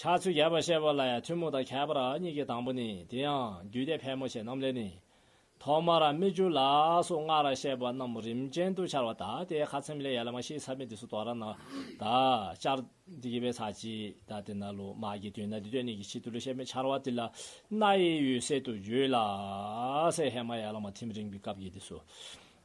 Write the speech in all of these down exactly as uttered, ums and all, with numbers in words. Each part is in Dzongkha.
ཕྱག་ཚོད་བརྒྱད་པ་བཤད་པ་ལ་ཡང་ཐུན་མོང་དང་ཁྱད་པར་གཉིས་ཀྱི་དང་པོ་ནི། དེ་ཡང་རྒྱུད་སྡེ་ཕལ་མོ་ཆེ་རྣམས་ལས་ནི། ཐོག་མར་སྨིག་རྒྱུ་ལ་སོགས་སྔར་བཤད་པ་རྣམས་རིམ་ཅན་དུ་འཆར་བ། ད་དེ་ཁ་ཙ་ལས་ཡར་ལས་མར་བཤད་ཚར་མི་དེ་ཚུ་དོ་རུང་ད་བསྐྱར་འདི་གིས་སྦེ་ཚར་གཅིག་ད་དེ་ནང་ལུ་མ་གི་དོན་དག་འདི་སྟོན་ནི་གི་ཆེད་དུ་ལུ་བཤད་མི་འཆར་བ་དེ་ལ་སྣང་བའི་འོད་གསལ་དུ་བརྗོད་ལ་ཟེར། ཧེ་མ་ཡར་ལས་མར་ཐིམ་རིམ་གྱི་སྐབས་ཀྱི་དེ་ཚུ།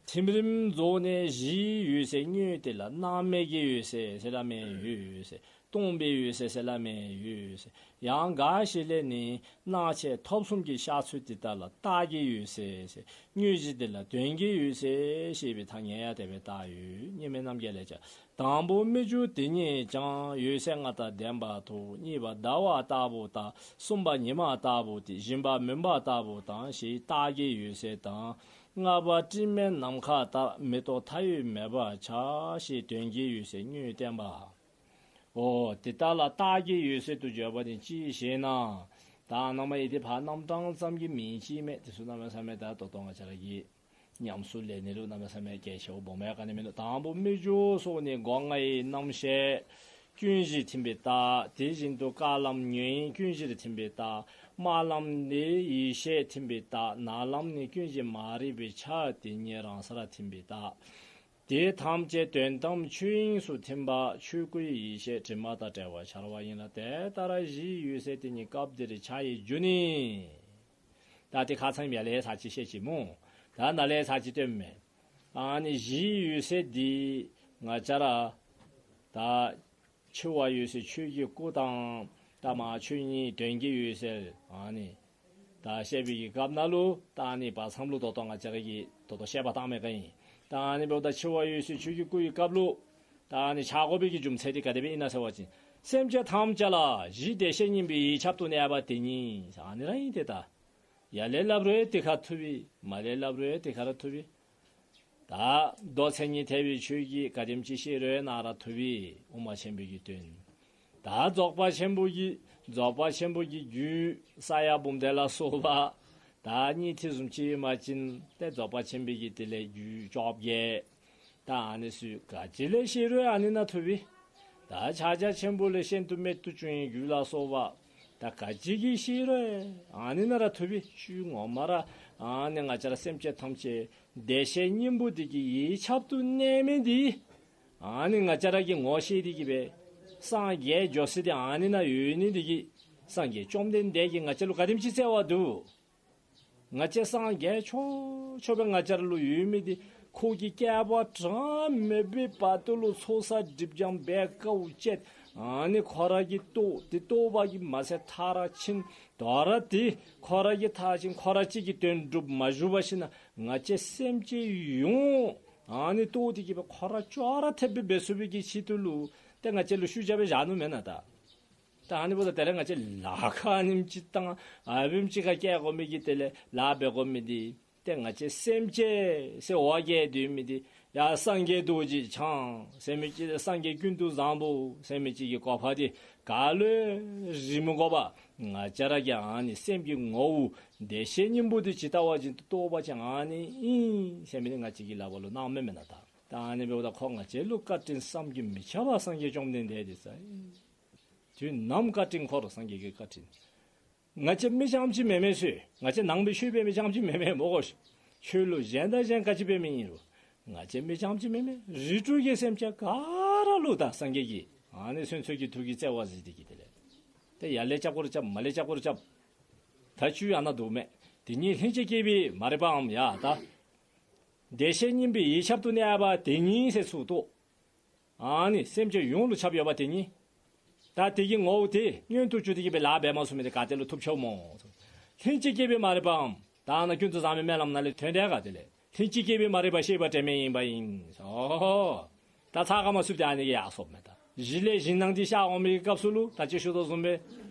ཐིམ་རིམ་རྫོགས་ནས་གཞིའི་འོད་གསལ་དངོས་དེ་ལ་སྣང་མེད་ཀྱི་འོད་གསལ་ཟེར་སླབ་མི་ཡོད་ཟེར། སྟོང་པའི་འོད་གསལ་ཟེར་སླབ་མི་ཡོད་ཟེར། ཡང་འགའ་ཞིག་ལས་ནི་སྣང་མཆེད་ཐོབ་གསུམ་གྱི་ཤར་ཚུལ་དེ་དག་ལ་རྟགས་ཀྱི་འོད་གསལ་ཟེར། དངོས་གཞི་དེ་ལ་དོན་གྱི་འོད་གསལ་ཞེས་པའི་ཐ་སྙད་ཡང་དེ་སྦེ་བཏགས་ཡོད། གཉིས་མེད་རྣམ་རྒྱལ་ལས་ཀྱང་། དང་པོ་སྨིག་རྒྱུ་དེ་ཉིད་ཀྱང་འོད་གསལ་ལྔ་དང་ལྡན་པ་དང་། གཉིས་པ་ཟླ་བ་ལྟ་བུ་དང་། གསུམ་པ་ཉི་མ་ལྟ་བུ་སྟེ། བཞི་པ་མུན་པ་ལྟ་བུ་དང་། ཞེས་རྟགས་ཀྱི་འོད་གསལ་དང་། ལྔ་པ་སྤྲིན་མེད་ནམ་མཁའ་ལྟར། མེ་ཏོག་མཐའ་ཡས་མེད་པར་འཆར། ཞེས་དོན་གྱི་འོད་གསལ་དངོས་བསྟན་པ། འོ་དེ་དག་ལ་རྟགས་ཀྱི་འོད་གསལ་དུ་བརྗོད་པ་ནི་ཅི་ཞེ་ན། ད་ནཱ་མ་ཡི་དེ་ཕར་རྣམ་གྲངས་ཙམ་གྱི་མིང་ཅིག་མས། དེ་ཚུ་གནམ་མེད་ས་མེད་ད་ད་ལྟོ་ང་བཅས་ར་གིས་ཉམས་སུ་ལེན་ནི་ལུ་གནམ་མེད་ས་མེད་གལ་ཆེཝ་སྦོམ་ཡང་ག་ནི་མིན་འདུག། དང་པོ་སྨིག་རྒྱུ་སོགས་ནི་སྒོ་ལྔའི་རྣམ་ཤེས་ཀུན་གཞི་ཐིམ་པའི་རྟགས། དེ་བཞིན་དུ་དཀར་ལམ་ཉོན་ཀུན་གཞིར་ཐིམ་པའི་རྟགས། དམར་ལམ་ནི་ཡེ་ཤེས་ཐིམ་པའི་རྟགས། ནག་ལམ་ནི་ཀུན་གཞི་མ་རིག་པའི་ཆ་དེ་ཉིད་རང་སར་ཐིམ་པའི་རྟགས། དེ་ཐམས་ཅད་དོན་དམ་ཆོས་དབྱིངས་སུ་ཐིམ་པ་ཆོས་སྐུའི་ཡེ་ཤེས་དྲི་མ་དང་བྲལ་བར་འཆར་བ་ཡིན་ལ། དེ་ལྟར་གཞིའི་འོད་གསལ་དེ་ཉིད་སྐབས་འདིར་འཆར་བའི་རྒྱུ་ནི། ད་དེ་ཁ་ཙ་ཡར་ལས་ཚར་གཅིག་བཤད་ཅི་སྨོ། ད་ནཱ་ལས་ཚར་གཅིག་སྟོནམ་མས། ཨ་ནི་གཞིའི་འོད་གསལ་འདི་ང་བཅས་ར་ད་འཆི་བ་འོད་གསལ་ཆོས་ཀྱི་སྐུ་དང་ད་མར་ཆོས་ཉིད་དོན་གྱི་འོད་གསལ་ཨ་ནི་ད་བཤད་པའི་གི་སྐབས་ནང་ལུ་ད་ཨ་ནི་བར་མཚམས་ལུ་ད་ལྟོ་ང་བཅས་ར་གིས་ད་ལྟོ་བཤད་པ་བཏང་མི་ག་ཨིན། ད་ཨ་ནི་འབདཝ་ད་འཆི་བ་འོད་གསལ་ཆོས་ཀྱི་སྐུ་ཡི་སྐབས་ལུ་ད་ཨ་ནི་འཆར་དགོ་པའི་གི་རྒྱུ་མཚན་དེ་ག་དེ་སྦེ་ཨིན་ན་ཟེར་བ་ཅིན། སེམས་ཅན་ཐམས་ཅད་ལ་གཞི་བདེ་གཤེགས་སྙིང་པོའི་ཡིད་ཁྱབ་ཏུ་གནས་པ་དེ་ཉིད་ཨ་ནི་ར་ཨིན་ཏེ། ད་ཡར་ལས་སླབ་རུང་དེ་ཁར་ཐུག་པས། མར་ལས་སླབ་རུང་དེ་ཁར་ཐུག་པས། ད་མདོ་མཚན་ཉིད་ཐེག་པའི་ཆོས་ཀྱི་ག་དེམ་ཅིག་བཤད་རུང་ནཱ་ར་ཐུག་པས། དབུ་མ་ཆེན་པོའི་གི་དོན། ད་རྫོགས་པ་ཆེན་པོ་གི་རྫོགས་པ་ཆེན་པོ་གི་རྒྱུད་ས་ཡ་འབུམ་སྡེ་ལ་སོགས་པ་ད་སྙིང་ཐིག་བཟུམ་ཅིག་ཨིན་པ་ཅིན་ཏེ་རྫོགས་པ་ཆེན་པོའི་གི་དེ་ལས་རྒྱུད་བཅོ་བརྒྱད། ད་ཨ་ནི་ཚུ་ག་ཅི་ལས་བཤད་རུང་ཨ་ནི་ནང་ཐུག་པས། ད་ཕྱག་རྒྱ་ཆེན་པོ་ལས་གཞན་དུ་རྨད་དུ་བྱུང་བའི་རྒྱུད་ལ་སོགས་པ་ད་ག་ཅི་གི་བཤད་རུང་ཨ་ནི་ནང་ར་ཐུག་པས། ཆོས་ངོ་མ་ར་ཨ་ནི་ང་བཅས་ར་སེམས་ཅན་ཐམས་ཅད་བདེ་གཤེགས་སྙིང་པོ་དེ་གི་ཡིད་ཁྱབ་ཏུ་གནས་མི་དེ་ཨ་ནི་ང་བཅས་ར་གིས་ངོ་ཤེས་ཏེ་གི་སྦེ་སངས་རྒྱས་འགྱོ་ས་དེ་ཨ་ནི་ནང་ཡོད་ནི་དེ་གིས་སངས་རྒྱས་བཅོམ་ལྡན་འདས་ཀྱིས་ང་བཅས་ལུ་ག་དེམ་ཅིག་བརྩེ་བ་འདུག། ང་བཅས་སངས་རྒྱས་ཆོག་ཆོག་སྦེ་ང་བཅས་ར་ལུ་ཡོད་མི་དེ་ཁོ་གིས་བསྐལ་པ་གྲངས་མེད་པའི་བར་དུ་ལུ་ཚོགས་བསགས་སྒྲིབ་སྦྱང་འབད་དཀའཝ་སྤྱད། ཨ་ནི་ཁོ་ར་གིས་རྟོགས། དེ་རྟོགས་པ་གིས་མ་ཚད་མཐར་ཕྱིན། དོ་རུང་དེ་ཁོ་ར་གིས་མཐར་ཕྱིན་ཁོ་ར་གཅིག་གི་དོན་སྒྲུབ་མ་བཞུགས་པར་ཞིན་ན་ང་བཅས་སེམས་ཅན་ཡོངས་ཨ་ནི་རྟོགས་ཏེ་གི་སྦེ་ཁོ་ར་ཅོག་ར་འཐདཔ་སྦེ་འབད་ཚུགས་པའི་གི་ཆེད་དུ་ལུ་ཏེ་ང་བཅས་ལུ་ཤུལ་རྒྱབ་སྦེ་བཞག་ནུག་མེན་ན་ད། ད་ཨ་ནི་འབདཝ་ད་དེ་ལས་ང་བཅས་ལཱ་ཁག་ཨ་ནེམ་ཅིག་བཏང་ཨ་བེམ་ཅིག་ཁར་བཀལ་དགོ་མི་གི་དེ་ལས་ལཱ་འབད་དགོ་མི་དེ་ཏེ་ང་བཅས་སེམས་ཅན་ཟེར་འོ་བརྒྱལ་སྡོད་མི་དེ་ཡ་སངས་རྒྱས་རྡོ་རྗེ་འཆང་ཟེར་མི་ཅིག་སངས་རྒྱས་ཀུན་ཏུ་བཟང་པོ་ཟེར་མི་ཅིག་གི་གོ་འཕང་དེ་ག་ལུ་རེ་མི་དགོ་པར་ང་བཅས་ར་གི་ཨ་ནི་སེམས་ཀྱི་ངོ་བོ་བདེ་གཤེགས་སྙིང་པོ་དེ་ཇི་ལྟ་བ་བཞིན་དུ་རྟོགས་པ་ཅིན་ཨ་ནི་ཨིན་ཟེར་མི་དེ་ང་བཅས་ཀྱི་ལག་པ་ལུ་གནང་མི་མེན་ན་ད། ད་ཨ་ནི་འབདཝ་ད་ཁོ་ང་བཅས་ལུ་བཀའ་དྲིན་བསམ་གྱིས་མི་ཁྱབ་པ་སངས་རྒྱས་བཅོམ་ལྡན་འདས་དེ་ས་དུས་ནམ་བཀའ་དྲིན་འཁོར་སངས་རྒྱས་ཀྱི་བཀའ་དྲིན། ང་བཅས་མི་རྐྱངམ་ཅིག་མེན་མས་ཟེར། ང་བཅས་ནང་པའི་ཆོས་འབད་མི་རྐྱངམ་ཅིག་མེན་མས་སྨོ་གོ། ཆོས་ལུགས་གཞན་དང་གཞན་ག་ཅི་འབད་མི་ཨིན་རུང་ང་བཅས་མི་རྐྱངམ་ཅིག་མེན་མས། རིགས་དྲུག་གི་སེམས་ཅན་ག་ར་ལུ་ད་སངས་རྒྱས་ཀྱིས་ཨ་ནི་ཚུན་ཚོད་ཀྱི་ཐུགས་ཀྱི་བརྩེ་བ་གཟིགས་ཏེ་གི་དེ་ལས་ཏེ་ཡར་ལས་རྐྱབ་དགོ་རུང་རྐྱབ། མར་ལས་རྐྱབ་དགོ་རུང་རྐྱབ། ད་ཆོས་ཡང་ན་འདུག་མས། དེ་ཉིད་ལྷན་ཅིག་སྐྱེས་པའི་མ་རིག་པའམ། ཡ་ད་བདེ་གཤེགས་སྙིང་པོའི་ཡིད་ཁྱབ་ཏུ་གནས་པ་དེ་ཉིད་ཟེར་ཚུལ་རྟོགས། ཨ་ནི་སེམས་ཅན་ཡོངས་ལུ་ཁྱབ་ཡོད་པ་དེ་ཉིད། ད་དེ་གི་ངོ་བོ་དེ་མངོན་དུ་གྱུར་ཏེ་གི་སྦེ་ལཱ་འབད་མ་ཚུགས་མི་དེ་ག་ཏེ་ལུ་ཐུག་ཆོག་སྨོ། ལྷན་ཅིག་སྐྱེས་པའི་མ་རིག་པའམ། ད་ཨ་ནཱ་ཀུན་ཏུ་བཟང་པོའི་སྨོན་ལམ་ནང་ལས་ཐོན་དེ་ག་དེ་ལས་ལྷན་ཅིག་སྐྱེས་པའི་མ་རིག་པ་ཤེས་པ་དྲན་མེད་ཡིན་པ་ཡིན། ཨོ་ད་ཚ་ག་མ་ཚུགས་ཏེ་ཨ་ནི་གི་ཡར་སོཔ་མས། ད་གཞི་ལས་གཞི་སྣང་དེ་ཤར་འོང་མི་གི་སྐབས་སུ་ལུ་ད་ཅི་ཞུ་དོ་བཟུམ་སྦེ་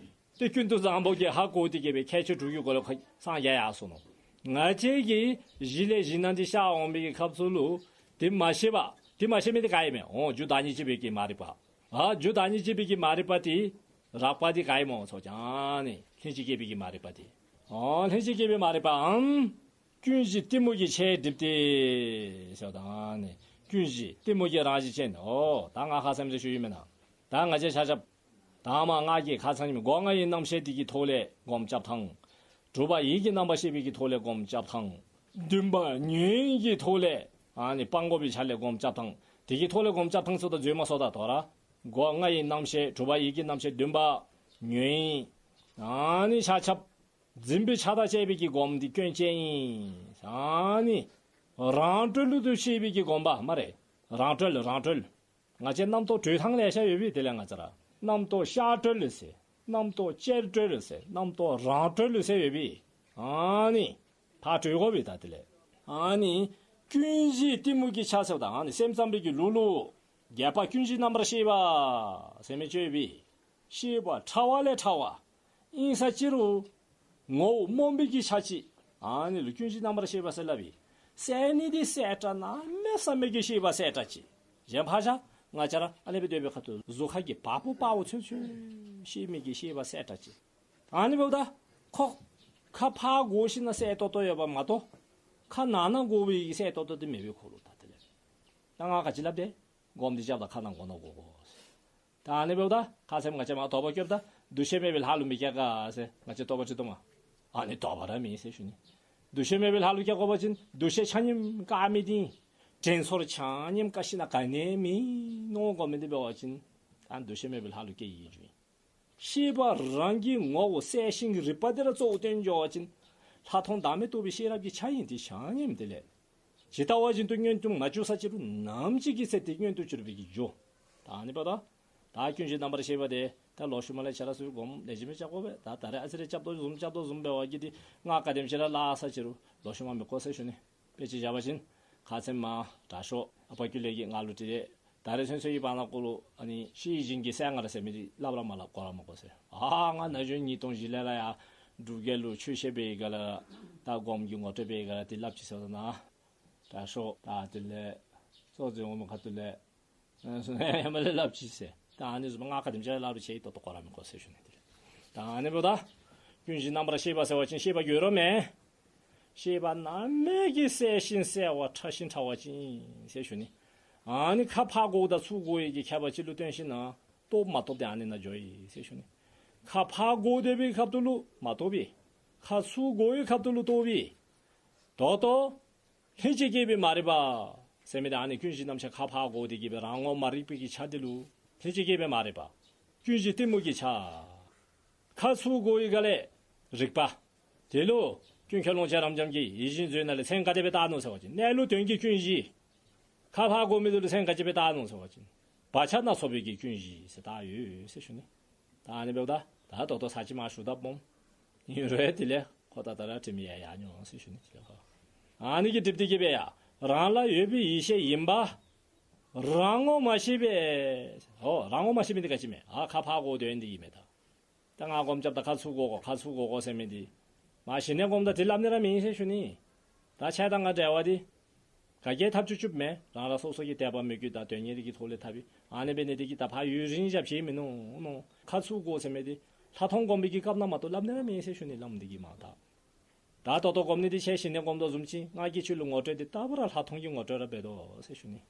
ཏེ་ཀུན་ཏུ་བཟང་པོ་གིས་ཧ་གོ་སྟེ་གི་སྦེ་ཁྱད་ཆོས་དྲུག་གི་སྒོ་ལས་ཁོ་སངས་རྒྱས་ཡར་སོ་ནུག། ང་བཅས་ཀྱིས་གཞི་ལས་གཞི་སྣང་དེ་ཤར་འོང་མི་གི་སྐབས་སུ་ལུ་དེ་མ་ཤེས་པ། དེ་མ་ཤེས་མི་དེ་ག་ཨིན་མས། འོ་རྒྱུ་བདག་ཉིད་ཅེས་པའི་གི་མ་རིག་པ། ཨ་རྒྱུ་བདག་ཉིད་ཅེས་པའི་གི་མ་རིག་པ་དེ་རགས་པ་དེ་ག་ཨིན་སྨོ་ཟེར་བ་ཅིན་ཨ་ནི་ལྷན་ཅིག་སྐྱེས་པའི་གི་མ་རིག་པ་དེ། ཨོ་ལྷན་ཅིག་སྐྱེས་པའི་མ་རིག་པའམ། ཀུན་གཞི་གཏི་མུག་གི་ཆས་བསྒྲིབས་ཏེ་ཟེར་བ་དང་ནི་ཀུན་གཞི་གཏི་མུག་གི་རང་བཞིན་ཅན། ཨོ་ད་ང་ཁ་ཙ་ཞུ་ཡི་མེན་ན། ད་ང་བཅས་ཆ་ཁྱབ་ དང་པ་ང་རྒྱལ་ཁ་ཙ་ཉིནམ་སྒོ་ལྔ་ཡི་རྣམ་ཤེས་དེ་གི་ཐོག་ལས་སྒོམ་རྐྱབ་ཐངས། དྲུག་པ་ཡིད་ཀྱི་རྣམ་པར་ཤེས་པའི་གི་ཐོག་ལས་སྒོམ་རྐྱབ་ཐངས། བདུན་པ་ཉོན་གྱི་ཐོག་ལས་ཨ་ནི་སྤང་དགོ་པའི་ཆ་ལས་སྒོམ་རྐྱབ་ཐངས། དེ་གི་ཐོག་ལས་སྒོམ་རྐྱབ་ཐངས་ཚུ་ད་འཛོལ་མ་སོང་ད། དོ་རུང་སྒོ་ལྔ་ཡི་རྣམ་ཤེས། དྲུག་པ་ཡིད་ཀྱི་རྣམ་ཤེས། བདུན་པ་ཉོན། ཨ་ནི་ཆ་ཁྱབ་འཛིན་པའི་ཆ་དང་བཅས་པའི་གི་སྒོམ་འདི་སྐྱོན་ཅན་ཨིན། ཨ་ནི་རང་གྲོལ་དུ་ཤེས་པའི་གི་སྒོམ་པ་སྨ་རེ། རང་གྲོལ་རང་གྲོལ། ང་བཅས་རྣམ་རྟོག་གྲོལ་ཐངས་ལེ་ཤ་ཡོད་པས། དེ་ལས་ང་བཅས་ར་རྣམ་རྟོག་ཤར་གྲོལ་ཟེར། རྣམ་རྟོག་ཅེར་གྲོལ་ཟེར། རྣམ་རྟོག་རང་གྲོལ་ཟེར་ཡོད་པས། ཨ་ནི་ཕར་གྲོལ་དགོ་པས་ད། དེ་ལས་ཨ་ནི་ཀུན་གཞི་གཏི་མུག་གི་ཆ་ཟེརཝ་ད་ཨ་ནི་སེམས་ཙམ་པའི་གི་ལུགས་ལུ་རྒྱས་པ་ཀུན་གཞི་རྣམ་པར་ཤེས་པ་ཟེར་མི་ཅིག་ཡོད་པས། ཤེས་པ་ཕྲ་བ་ལས་ཕྲ་བ་ཨིན་ས་ཅི་རུང་ངོ་བོ་རྨོངས་པའི་གི་ཆ་ཅིག། ཨ་ནི་ལུ་ཀུན་གཞི་རྣམ་པར་ཤེས་པ་ཟེར་སླབ་ཨིན། གསལ་ནི་འདི་གསལ་དྲགས་གནམ་མེད་ས་མེད་ཀྱི་ཤེས་པ་གསལ་དྲགས་ཅིག། གཞན་ཕར་བཞག་ང་བཅས་ར་ཨ་ནི་སྦེ་སྡོད་པའི་ཁ་ཐུག་གཟུགས་ཁ་གི་བ་སྤུ་དཔའ་བོ་ཚུན་ཚོད་ཤེས་མི་གི་ཤེས་པ་གསལ་དྲགས་ཅིག། ཨ་ནི་འབདཝ་ད་ཁོ་ཁ་ཕར་གོ་ཞིནམ་ལས་གསལ་ཏོག་ཏོ་ཡོདཔ་མ་གཏོགས་ཁ་ནང་ན་གོ་བའི་གི་གསལ་ཏོག་ཏོ་འདི་མེད་པས་ཁོ་ལུ་ད། དེ་ལས་ད་ང་ག་ཅི་སླབ་དེས། སྒོམ་འདི་རྐྱབ་ད་ཁ་ནང་གོ་ནང་གོ་དགོ་ཟེར། ད་ཨ་ནི་འབདཝ་ད་ཁ་ཙ་ང་བཅས་མར་དོགས་པ་སྐྱེཝ་ད་འདུ་ཤེས་མེད་པའི་ལྷ་ལུ་མི་སྐྱེ་ག་ཟེར་ང་བཅས་དོགས་པ་སྐྱེ་དོ་མས། ཨ་ནི་དོགས་པ་ར་མེད་ཟེར་ཞུ་ནི། འདུ་ཤེས་མེད་པའི་ལྷ་ལུ་སྐྱེ་དགོ་པ་ཅིན་འདུ་ཤེས་ཆ་མཉམ་བཀག་མི་འདི་དྲན་ཚོར་ཆ་མཉམ་བཀག་ཞིནམ་ལས་ག་ནི་མེད་མནོ་དགོ་མི་འདི་འབད་བ་ཅིན་ཨ་འདུ་ཤེས་མེད་པའི་ལྷ་ལུ་སྐྱེ་ཡི་རྒྱུ་ཨིན། ཤེས་པ་རང་གི་ངོ་བོ་གསལ་ཞིང་རིག་པ་འདི་ར་གཙོ་བོ་བཏོན་འགྱོ་བ་ཅིན་ལྷག་མཐོང་བདག་མེད་རྟོགས་པའི་ཤེས་རབ་ཀྱི་ཆ་ཨིན། དེ་ཆ་མཉམ་དེ་ལས་ཇི་ལྟ་བ་བཞིན་དུ་མངོན་དུ་མ་གྱུར་ས་ཅི་རུང་ནམ་ཅིག་གི་ཚེ་དེ་མངོན་དུ་གྱུར་པའི་གི་རྒྱུ། ད་ཨ་ནི་འབདཝ་ད་ད་ཀུན་གཞི་རྣམ་པར་ཤེས་པ་དེ་ད་ལོག་ཤུལ་མ་ལས་ཆ་ར་ཚུར་སྒོམ་ལེགས་ཤོམ་སྦེ་རྐྱབ་དགོ་པས། ད་ད་རེས་ཨ་ཙི་རེ་རྐྱབ་དོ་བཟུམ་རྐྱབ་དོ་བཟུམ་འབད་བ་གིས་འདི་ང་ག་དེམ་ཅིག་ར་སླབ་ས་ཅི་རུང་ལོག་ཤུལ་མ་མི་གོ་ཟེར་ཞུ་ནི། དཔེ་ཅིག་བཞག་པ་ཅིན་ཁ་ཙ་མར་དྲག་ཤོས་ཨ་པ་ཀུན་ལེགས་ཀྱིས་ང་ལུ་དྲི་སྟེ་ད་རེས་ཚུན་ཚོད་ཀྱི་བར་ན་ཀོ་ལུ་ཨ་ནི་ཤེས་བཞིན་གྱི་གསལ་ངར་ཟེར་མི་འདི་སླབ་ར་མ་སླབ་གོ་ར་མ་གོ་ཟེར། ཨ་ང་ན་གཞོན་ཉིས་སྟོང་བཞི་ལས་ར་ཡར་འབྲུག་རྒྱལ་ལུ་ཆོས་བཤད་པའི་སྒང་ལས་ད་སྒོམ་གྱི་ངོ་སྤྲོད་པའི་སྒང་ལས་དེ་སླབ་ཅི་ཟེར་ན། དྲག་ཤོས་ད་དེ་ལས་གཙོ་འཛིན་འོག་མ་ཁ་ཐུག་ལས་ཡ་མ་ལས་སླབ་ཅི་ཟེར། ད་ཨ་ནི་བཟུམ་ང་ག་དེམ་ཅིག་སླབ་རུང་ཁྱེད་ཏོག་ཏོ་གོ་ར་མི་གོ་ཟེར་ཞུ་ནི་དེ་ལས། ད་ཨ་ནི་འབདཝ་ད་ཀུན་གཞི་རྣམ་པར་ཤེས་པ་ཟེར་བ་ཅིན་ཤེས་པ་དགོ་ར་མས། ཤེས་པ་གནམ་མེད་ཀྱི་གསལ་ཞིང་གསལ་བ་ཕྲ་ཞིང་ཕྲ་བ་ཅིག་ཨིན་ཟེར་ཞུ་ནི། ཨ་ནི་ཁ་ཕར་གོཝ་དང་ཚུར་གོ་བའི་གི་ཁྱད་པར་ཅིག་ལུ་བརྟེན་ཞིནམ་ལས་རྟོགས་མ་རྟོགས་དེ་ཨ་ནི་ནང་འགྱོཝ་ཨིན་ཟེར་ཞུ་ནི། ཁ་ཕར་གོ་སྡོད་པའི་སྐབས་ཐོག་ལུ་མ་རྟོགས་པས། ཁ་ཚུར་གོ་བའི་སྐབས་ཐོག་ལུ་རྟོགས་པས། ད་ལྟོ་ལྷན་ཅིག་སྐྱེས་པའི་མ་རིག་པ་ཟེར་མི་དེ་ཨ་ནི་ཀུན་གཞི་རྣམ་ཤེས་ཁ་ཕར་གོ་སྟེ་གི་སྦེ་རང་ངོ་མ་རིག་པའི་གི་ཆ་དེ་ལུ་ལྷན་ཅིག་སྐྱེས་པའི་མ་རིག་པ། ཀུན་གཞི་གཏི་མུག་གི་ཆ། ཁ་ཚུར་གོ་བའི་སྒང་ལས་རིག་པ། དེ་ལུ་ཀུན་མཁྱེན་ཀློང་ཆེན་རབ་འབྱམས་ཀྱིས་ཡིད་བཞིན་མཛོད་ནང་ལས་མཚན་ག་དེ་སྦེ་བཏགས་ནུག་ཟེར་བ་ཅིན་གནས་ལུགས་དོན་གྱི་ཀུན་གཞི། ཁ་ཕར་གོ་མི་དེ་ལུ་མཚན་ག་ཅི་སྦེ་བཏགས་ནུག་ཟེར་བ་ཅིན་བག་ཆགས་སྣ་ཚོགས་པའི་གི་ཀུན་གཞི་ཟེར་བཏགས་ཡོད་ཟེར་ཞུ་ནི། ད་ཨ་ནི་འབདཝ་ད་ད་ད་ལྟོ་ཚར་གཅིག་མར་ཞུ་ད་སྦོམ། ཨིན་རུང་དེ་ལས་ཁོ་ད་ད་ར་དྲི་མི་ཡང་ཡང་འོང་ཟེར་ཞུ་ནི། དེ་ལས་ཁོ་ཨ་ནི་གིས་སྒྲིབ་སྟེ་གི་སྦེ་ཡ་རང་ལ་ཡོད་པའི་ཡེ་ཤེས་ཡིན་པ་རང་ངོ་མ་ཤེས་པས། ཨོ་རང་ངོ་མ་ཤེས་མི་འདི་ག་ཅི་མས། ཨ་ཁ་ཕར་གོ་དོན་འདི་ཨིན་མས་ད། ད་ང་སྒོམ་རྐྱབ་ད་ཁ་ཚུར་གོ་དགོ་ཁ་ཚུར་གོ་དགོ་ཟེར་མི་འདི་མ་གཞི་ནས་སྒོམ་ད་དེ་སླབ་ནི་ར་མེད་ཟེར་ཞུ་ནི། ད་ཁྱེད་དང་ང་འབྲེལ་བ་འདི་ག་གིས་འཐབ་བཅུག་བཅུགཔ་མས། རང་རང་སོ་སོ་གི་དད་པ་མོས་གུས་དང་དོན་གཉེར་གྱི་ཐོག་ལས་འཐབ་པས། ཨ་ནི་འབད་ནི་དེ་གིས་ད་ཕར་ཡུན་རིང་རྐྱབ་ཅི་མིན་ནུག་ནོ། ཁ་ཚུར་གོ་ཟེར་མི་འདི་ལྷག་མཐོང་སྒོམ་པའི་གི་སྐབས་ནང་མ་གཏོགས་སླབ་ནི་ར་མེད་ཟེར་ཞུ་ནི། བླམ་འདི་གིས་མ་ད་ད་ད་ལྟོ་སྒོམ་ནི་འདི་ཁྱེད་གཞི་ནས་སྒོམ་དོ་བཟུམ་ཅིག་ང་གིས་ཁྱོད་ལུ་ངོ་སྤྲོད་འདི་ལྟ་བུ་ར་ལྷག་མཐོང་གི་ངོ་སྤྲོད་ར་འབད་དོ་ཟེར་ཞུ་ནི།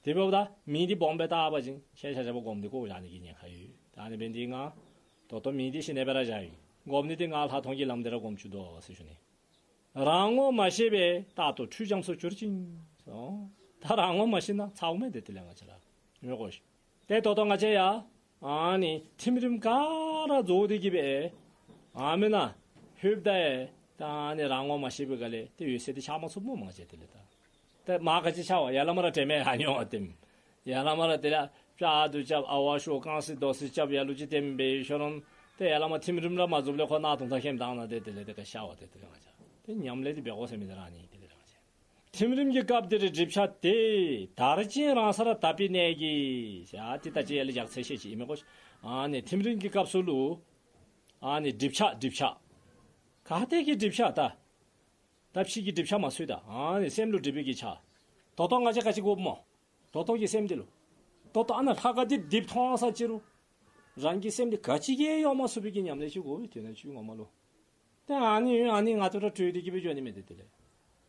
དེ་འབདཝ་ད་མིང་འདི་སྦོམ་སྦེ་བཏགས་པ་ཅིན་ཁྱེད་ཆ་ཁྱབ་སྒོམ་འདི་བཀོ་བཞག་ནི་གི་ཉེན་ཁ་ཡོད། ད་ཨ་ནི་འབད་ནི་འདི་ང་ད་ལྟོ་མིང་འདི་གཞི་ནས་སྦེ་ར་བཞག་ཡི། སྒོམ་ནི་འདི་ང་ལྷག་མཐོང་གི་ལམ་འདི་ར་སྒོམ་བཅུག་དོ་ཟེར་ཞུ་ནི། རང་ངོ་མ་ཤེས་པས་རྟག་ཏུ་འཁྲུལ་འབྱམས་སུ་གྱུར་ཅིང་། ཨོ་ད་རང་ངོ་མ་ཤེས་ན་ཚརཝ་མས་ཏེ། དེ་ལས་ང་བཅས་ར་མི་གོ་ཤིག། ཏེ་ད་ལྟོ་ང་བཅས་ཡ་ཨ་ནི་ཐིམ་རིམ་ག་ར་རྫོགས་ཏེ་གི་སྦེ་ཨ་མེན་ན་ལྷོདཔ་ད་ད་ཨ་ནི་རང་ངོ་མ་ཤེས་པའི་སྒང་ལས་ཏེ་འོད་གསལ་འདི་ཤར་མ་ཚུགས་སྨོ་ང་བཅས། དེ་ལས་ད་ཏེ་མར་ག་ཅི་ཤར་བ། ཡར་ལས་མར་དྲན་མས། ཨ་ནི་འོ་ཏེམ་ཡར་ལས་མར་དེ་ལས་ཕྱག་ཏུ་རྐྱབ་ཨ་ཝ་ཤོར་རྐང་སེན་རྡོ་སེན་རྐྱབ་ལ་ལུ་ཅིག་བརྟེན་སྦེ་ཤོར་རུང་ཏེ་ཡར་ལས་མར་ཐིམ་རིམ་ར་མ་རྫོགསཔ་ལས་ཁོ་ནཱ་དུང་ཐང་ཁེམ་བཏང་ནི་དེ་དེ་ལས་ཏེ་ག་ཤར་བ་དེ་དེ་ལས་ང་བཅས་ཏེ་ཉམས་ལེན་འདི་འབད་དགོ་ཟེར་མི་འདི་ར་ཨ་ནི་དེ་ལས་ང་བཅས། ཐིམ་རིམ་གྱི་སྐབས་འདིར་སྒྲིབ་བྱ་དེ་དར་ཅིང་རང་སར་དག་པའི་གནད་ཀྱིས། ཡ་ཏེ་ད་ཅི་ཡར་ལས་རྒྱགས་ཚད་བཤད་ཅི་ཨིན་མས་གོ། ཨ་ནི་ཐིམ་རིམ་གྱི་སྐབས་སུ་ལུ་ཨ་ནི་སྒྲིབ་བྱ་སྒྲིབ་བྱ་ག་ཏེ་གི་སྒྲིབ་བྱ་ད། ད་ཕྱི་གི་སྒྲིབ་བྱ་མ་ཚུད་ད། ཨ་ནི་སེམས་ལུ་སྒྲིབ་པའི་གི་ཆ། ད་ལྟོ་ང་བཅས་ག་ཅི་དགོཔ་སྨོ། ད་ལྟོ་གི་སེམས་འདི་ལུ། ད་ལྟོ་ཨ་ནཱ་ལྷ་ཁང་འདི་རྡིབ་མཐོང་ས་ཅི་རུང་རང་གི་སེམས་འདི་ག་ཅི་གིས་ཡང་གཡོ་མ་ཚུགས་པའི་གི་ཉམས་ལེན་ཅིག་དགོ་པས། དེ་ནང་ཚུད་ངོ་མ་ལུ། ཏེ་ཨ་ནི་ཨ་ནི་ང་ཏོ་ར་གྲོལ་ཏེ་གི་སྦེ་འགྱོ་ནི་མས་ཏེ། དེ་ལས་